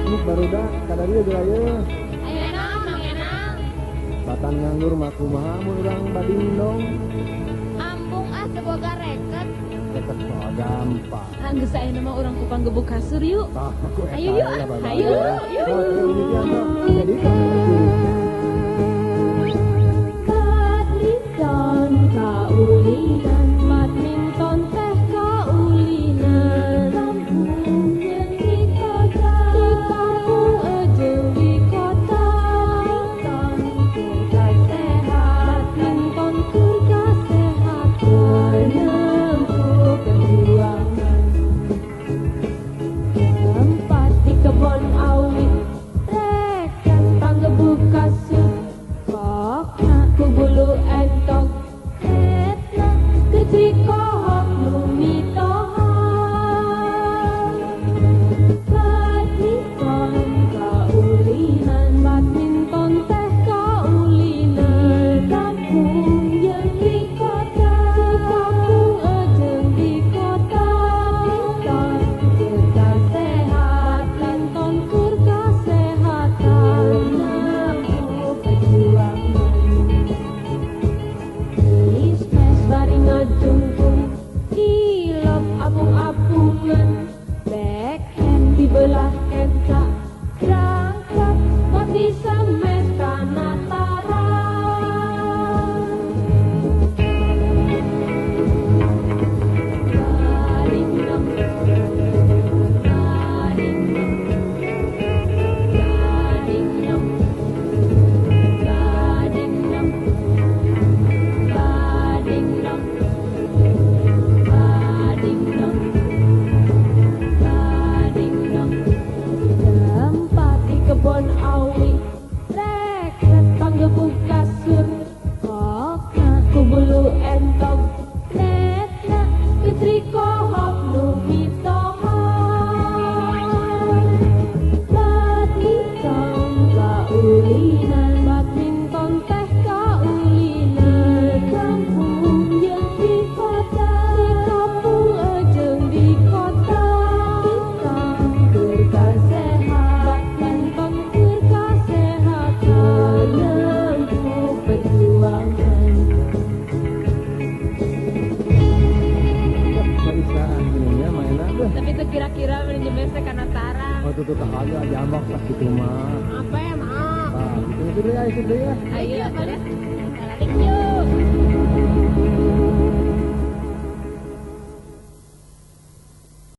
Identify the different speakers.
Speaker 1: piknik barudak kadarieu geura.
Speaker 2: Ayo enak, Mang Enang.
Speaker 1: Batan nganggur mah kumaha mun urang badingdong.
Speaker 2: Ambung ah teu boga reket.
Speaker 1: Reket soal gampang.
Speaker 3: Ah geus ayeuna mah urang kupang gebuk kasur yuk.
Speaker 1: Tah, aku eta
Speaker 3: Ayo yuk,
Speaker 1: lah, bapak.
Speaker 3: ayo yuk.
Speaker 1: Jadi
Speaker 2: Badminton kaulinan, badminton teh kaulinan. Kampung jeung di kota, di kampung jeung di kota. Badminton keur kasehat, badminton keur kasehatan, menempuh perjuangan. Tempat di kebon awi, reket panggebuk kasur. Kokna ku bulu entok, etna kecik kohok nu mitoha. Badminton kaulinan, badminton teh kaulinan. Kampung jeung di kota, di kampung jeung di kota. Badminton keur kasehat, badminton keur kasehatan, menempuh perjuangan. Ismes bari ngajungkung, kilop apung-apungan, backhand dibelah kenca, rangkap bot disemes kana tarang. Badingdong, badingdong, badingdong, badingdong, badingdong, badingdong, badingdong. Tempat di kebon awi, reket panggebuk kasur, kokna ku bulu entog, netna ketri kohok nu mitoha. Badminton kaulinan, badminton teh kaulinan. Kampung jeung di kota, di kampung jeung di kota. Badminton keur kasehat, badminton keur kasehatan, menempuh perjuangan.
Speaker 1: Perisaan ininya mainan deh.
Speaker 3: Tapi itu kira-kira manajemen teh kana tarang.
Speaker 1: Oh tuh tuh aja jambak lah gitu mah.
Speaker 3: Apa ya maaf?
Speaker 1: Tah, gitu itu deh, itu deh ya.
Speaker 3: Ayo, balik. Balik yuk.